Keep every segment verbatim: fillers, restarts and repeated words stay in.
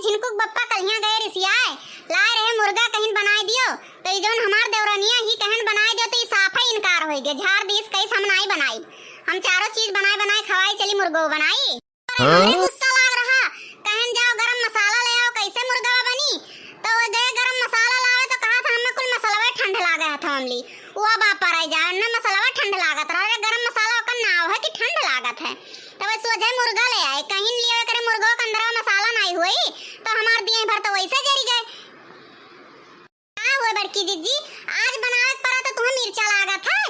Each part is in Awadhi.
इनको बप्पा कलियाँ गए रिसियाए, लाए रहे मुर्गा कहिन बनाए दियो, तो ई जौन हमार देवरनिया ही कहन बनाए दियो, तो ई साफा इनकार होइ गए, झार दीस कहिस हम नाई बनाई, हम चारों चीज बनाए बनाए खवाई, चली मुर्गो बनाई। अरे हाँ? हमरे गुस्सा लाग रहा, कहन जाओ गरम मसाला ले आओ, कैसे मुर्गा बनी? तो वो गए गरम मसाला लावे तो कहा था हमें कुल मसालवे ठंड लागे है थोमली, वो अब आप पर आई जाओ, न मसालवा ठंड लागत रहा, अरे गरम मसाला ओकर नाव है कि ठंड लागत है। तब सोझे मुर्गा ले आए, कहिन लियो करे मुर्गो के अंदरवा मसाला नाई होई, तो हमार दिए भर तो वैसे जरी गए। का हुए बड़की जिज्जी, आज बनावे के परा तो तुम्हें मिर्चा लागत है?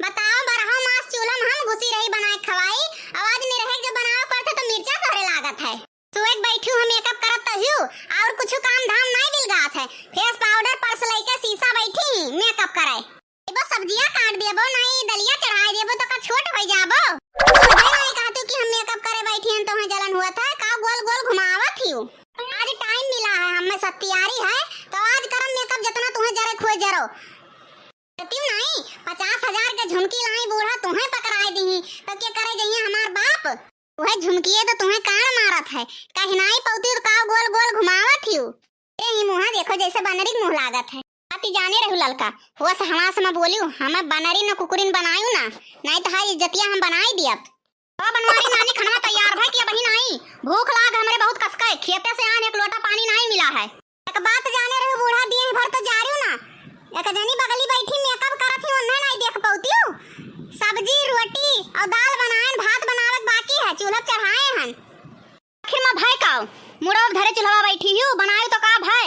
बताओ, बरहो मास चूल्हा में हम घुसी रही बनाए खवाई, आवाज नहीं रहे जो बनावे पड़ते तो मिर्चा तोहरे लागत है। सुबह बैठी हूँ मेकअप करत तो हूँ, और कुछ काम धाम नाई बिलगात है। फेस पाउडर पर्स लेके सीसा बैठी मेकअप करे। एगो सब्जिया काट देबो, नाई दलिया चढ़ाई देबो, तो का छोट हो जाबो? सोझे नाई कहतू कि हम मेकअप करे बैठी हैं, तोहे जलन हुआ था, का गोल गोल घुमावत हियो? आज टाइम मिला है, हमें सत्यारी है, तो आज करम मेकअप, जितना तुम्हें जरे खोए जरो। कहती हूँ नाई, पचास हजार के झुमकी लाई बूढ़ा, तुम्हें पकड़ाई दी, तो क्या करे जइए हमार बाप? वह झुमकिए तो तुम्हें कान मारत है, कहीं नाई पौती तो का गोल गोल घुमावत हियो? ए, ई मुँहा देखो, जैसे बनरी के मुँह लागत है। बात ई जाने रहू ललका, हुआ से हवा से मैं बोलियो, हमें बनरी न कुकुरिन बनायू ना, नहीं तो हर इज्जतिया हम बनाई दियब। ओ बनवारी नानी, खनवा तैयार भय कि अबहिन आई? भूख लाग हमरे बहुत कसके, खेते से आन एक लोटा पानी नाई मिला है। एक बात जाने रहू बूढ़ा, दिन भर तो जारियो ना, एक जनी बगली बैठी मेकअप करत ही, उन्हें नाई देख पौतियो। सब्जी, रोटी और दाल बनाए, भात बनावे के बाकी है, चूल्हा पे चढ़ाए हन। आखिर में भय काव? मुड़वा धरे चूल्हवा बैठी हूँ, बनायू तो का भय?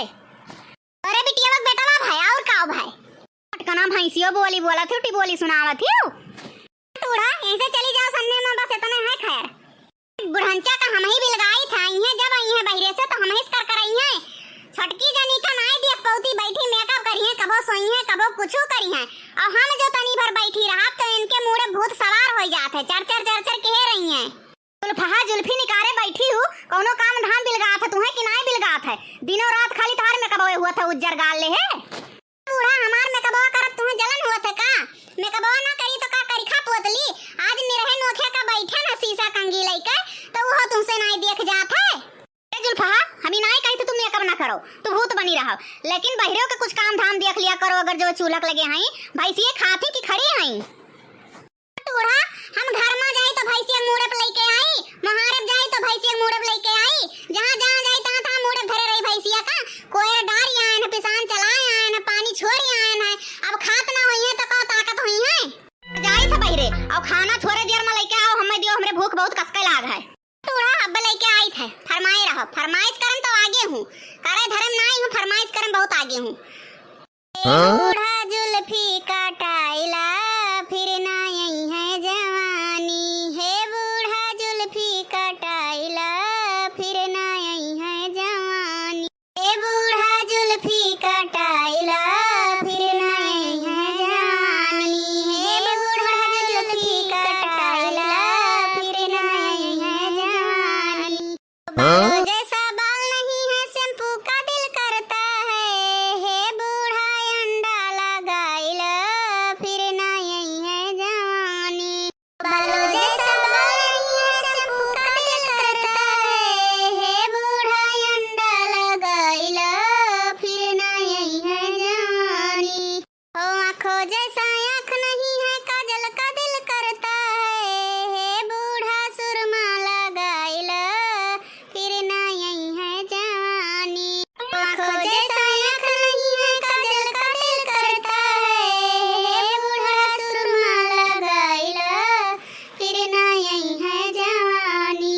अरे बिटिया के बेटवा भय, और काव भय? पटकना भैंसियो बोली बोलत हूँ, टी बोली सुनावत हूँ। टूढ़ा, यहीं से चली जाओ सन्ने में, बस इतने है खैर। बुढ़ंचा का हम ही बिलगाई था, आई हैं जब आई हैं बहिरे से तो हम ही कर कर आई हैं। छोटकी जनी का नाई देख पौती बैठी मेकअप करी हैं, कबो सोई हैं, कबो कुछू करी हैं। और हम जो तनी भर बैठी रहा तो इनके मूड़े भूत सवार हो जात है, चर चर चर चर कह रही हैं। जुल्फहा जुल्फी निकारे बैठी हूँ, कौनो काम धाम बिलगात है तुहें कि नाई बिलगात है? दिनों रात खाली तोहार मेकअबवे हुआ था उज्जर गाल ले है। बूढ़ा हमार मेकअबवा करत तुहें जलन हुआ था का? मेकअबवा ना करी तो का करी खा पोतली? आज निरहे नोखे का बैठे ना सीसा कंगी लइके, तो वो तुमसे नाई देख जात है। ए जुल्फहा, हम ही नाई कही तो तुम मेकअप ना करो, तू भूत बनी रहो, लेकिन बहिरो के कुछ काम धाम देख लिया करो, अगर जो चूल्हा के लगे हई, भैंसिए खात ही कि खड़ी हई? टूढ़ा, हम घर में जाई तो भैंसिया मूड़े पे लेके आई, महारब जाई तो भैंसिया मूड़े पे लेके आई, जहाँ जहाँ जाई तहाँ तहाँ मूड़े पे धरे रही भैंसिया का। कोयर डारी आयन है, पिसान चलाए आयन है, पानी छोड़ी आयन है, अब खात ना होई है तो का ताकत होई है? जाई था बहिरे, और खाना थोड़े देर में लेके आओ, हमें दियो, हमरे भूख बहुत कसके लाग है। टूढ़ा, अब लेके आई थे, फरमाए रहो, फरमाइश करन तो आगे हूँ, करे धर्म ना आई हूँ, फरमाइश करन बहुत आगे हूँ। हाँ? बूढ़ा जुल्फी कटाइला, फिर ना आई है जवानी। हे बूढ़ा जुल्फी कटाइला, फिर ना आई है जवानी। हे बूढ़ा जुल्फी कटाइला, फिर ना आई है जवानी। हे बूढ़ा जुल्फी कटाइला, फिर ना आई है जवानी। हाँ? बालों जैसा बाल नहीं है, शैम्पू का दिल करता है। हे बूढ़ा अंडा लगाइला, फिर ना आई है जवानी। बालों जैसा बाल नहीं है, शैम्पू का दिल करता है। हे बूढ़ा अंडा लगाइला, फिर ना आई है जवानी। ओ आँखों जैसा आँख नहीं है, काजल का दिल करता है। हे बूढ़ा सुरमा लगाइला, फिर ना आई है जवानी। आँखों जैसा आँख नहीं है, काजल का दिल करता है। हे बूढ़ा सुरमा लगाइला, फिर ना आई है जवानी।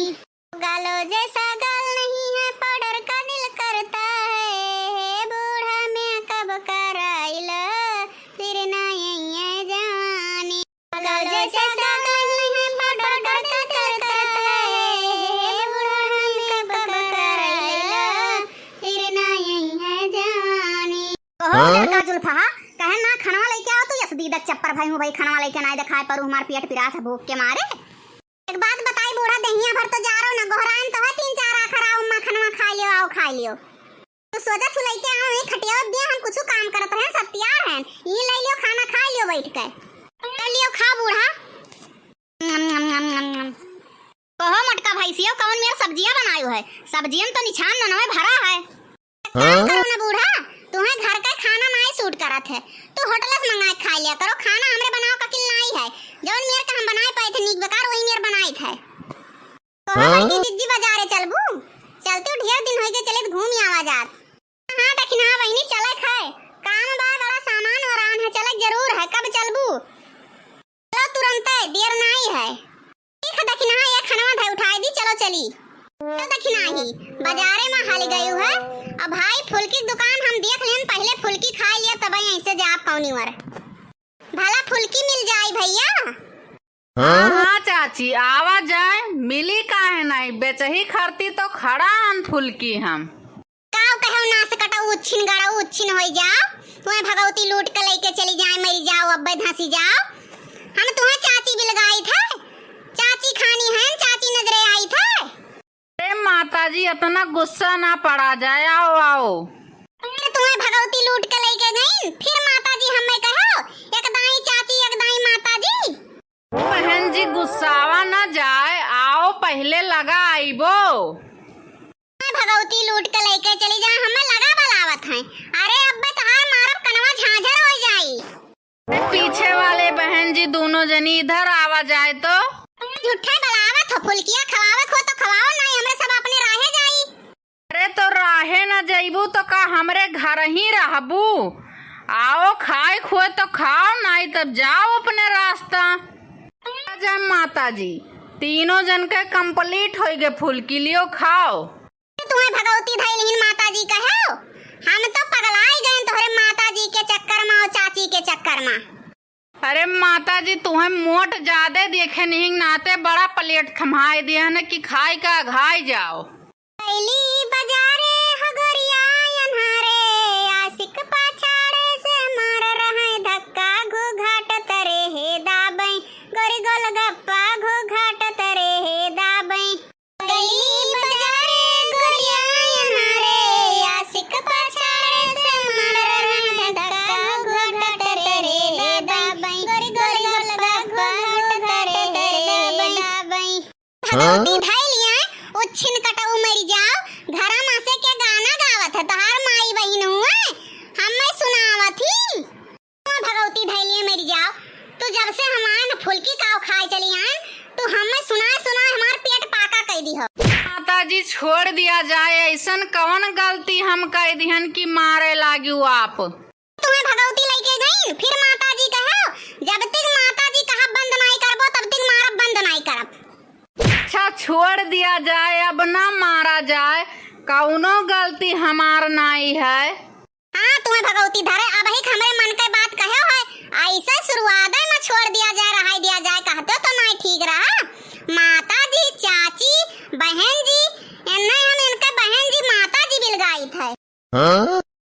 गालो जैसा गाल नहीं है, पाउडर का दिल करता है। हे बूढ़ा मेकअप कराइला, फिर ना आई है जवानी। गालो जैसा गाल नहीं है, पाउडर का दिल करता है। हे बूढ़ा मेकअप कराइला, फिर ना आई है जवानी। कहो हाँ? लड़का जुल्फहा, कहे ना खनवा लेके आओ तू, यस दीदक चप्पर भाई हूँ भाई, खनवा लेके ना दिखाए परू, हमार पेट पिरात है भूख के मारे। एक बात बताई बूढ़ा, देहिया भर तो जारो ना, गोहरान तो है तीन चार आखर, आओ अम्मा खनवा खा लियो, आओ खा लियो। तो सोचा छुलई के आओ, ये खटिया दिया, हम कुछ काम करत हैं, सब तैयार हैं, ये ले लियो खाना खा लियो बैठ के। कर लियो खा बूढ़ा। कहो मोटका भैंसियो, कौन मेर सब्जिया बनायो है? सब्जियन तो निछान ननवे भरा है। हाँ? करो ना बूढ़ा, तुहें घर का खाना नाई सूट करत है, तू होटल से मंगाए खा लिया करो। खाना हमरे बनाओ का किल नाई है, जौन मेर का हम बनाए पाए थे नीक बेकार, वही मेर बनाए थे। कहो हाँ? बड़की जिज्जी, बाजारे चलबू? चलते हो, ढेर दिन होइगे, चले तो घूम आवा जात। हाँ दखिनहा बहिनी, चलक है, काम बा, बड़ा सामान ओरान है, चलक जरूर है। कब चलबू? चलो तुरंते, देर नाई है। ठीक है दखिनहा, ये खनवा धै उठाई दी, चलो चली। चलो दखिनहा ही, बाजारे में हाल गयू है। अब भाई फुल्की की दुकान हम देख लेन, पहले फुल्की खाई लिया, तब ऐसे जाब कौनी वर। भला फुल्की मिल जाई भैया? हाँ, हाँ चाची, आवा जाए, मिली काहे नाई, बेचही खरती तो खड़ा हन फुल्की हम। काव कहो नास कटा उच्छिन गड़ा उच्छिन होई जाओ, तुम्हें भगवती लूट के लेके चली जाए, मरी जाओ, अब्बे धंसी जाओ। हम तुम्हें चाची बिलगाई थे, चाची खानी है, चाची नजरे आई थे। अरे माता जी, इतना गुस्सा ना पड़ा जाए, आओ, आओ। फिर तुम्हें भगवती लूट के लेके गई, फिर माता जी हमें कहो, एक दाई चाची, एक दाई माता जी। बहन जी, गुस्सावा ना जाए, आओ पहले लगा आइबो। भगवती लूट के लेके चली जाए, हमें लगा बलावत हैं। अरे अब्बे तहार मारब कनवा झांझर हो जाई। पीछे वाले बहन जी दोनों जनी इधर आवा जाए तो। झूठे बलावत हो, फुलकिया खवावत हो तो खवाओ, नहीं हमरे सब अपने राहे जाई। अरे तो राहे न जइबू तो का हमरे घर ही रहबू? आओ खाए खुए तो खाओ, नहीं तब जाओ अपने रास्ता। जय माता जी, तीनों जन के complete होई गए फुलकी, लियो खाओ। तुम्हें भगवती धैलहीन माता जी कहो, हम तो पगलाई गए तोहरे माता जी के चक्कर में और चाची के चक्कर में। अरे माता जी, तुहें मोट जादे देखे नहीं नाते बड़ा plate थमाए दिहन कि खाई का घाई जाओ। गइली बजारे हो गोरिया अन्हारे, आशिक पाछाड़े से मार रहे धक्का, घूघाट तरे हे दाबई, गोरी गोलगप्पा घूघाट तरे हे दाबई। गइली बजारे गोरिया अन्हारे, आशिक पाछाड़े से मार रहे धक्का, घूघाट तरे हे दाबई, गोरी गोलगप्पा घूघाट तरे हे दाबई। भगवती हाँ? धैलिया, उच्छिन कटऊ मरि जाओ, घरा मासे के गाना गावत है, तोहार माई बहिन हुए, हमें सुनावत ही। भगवती धैलिया मरि जाओ, तू जब से हम आए न फुलकी काव खाए चली आए, तू हमें सुनाए सुनाए हमार पेट पाका कइ दिहो। माता जी छोड़ दिया जाए, ऐसन कौन गलती हम कइ दिहन कि मारे लागियो आप? तुम्हें भगवती लइके गई, फिर माता जी कहो, जब तक माता जी कहा बंद नाई करबो, तब तक मारब बंद नाई करब। अच्छा, छोड़ दिया जाए, अब ना मारा जाए, कौनो गलती हमार नाई है। हाँ, तुम्हें भगवती धरे, अब ही हमरे मन के बात कहो है, ऐसे शुरुआत में छोड़ दिया जाए, रहाई दिया जाए, कहते तो नाई ठीक रहा। माता जी, चाची, बहन जी, एन्ने हम इनके बहन जी, माता जी बिलगाई थे। हाँ?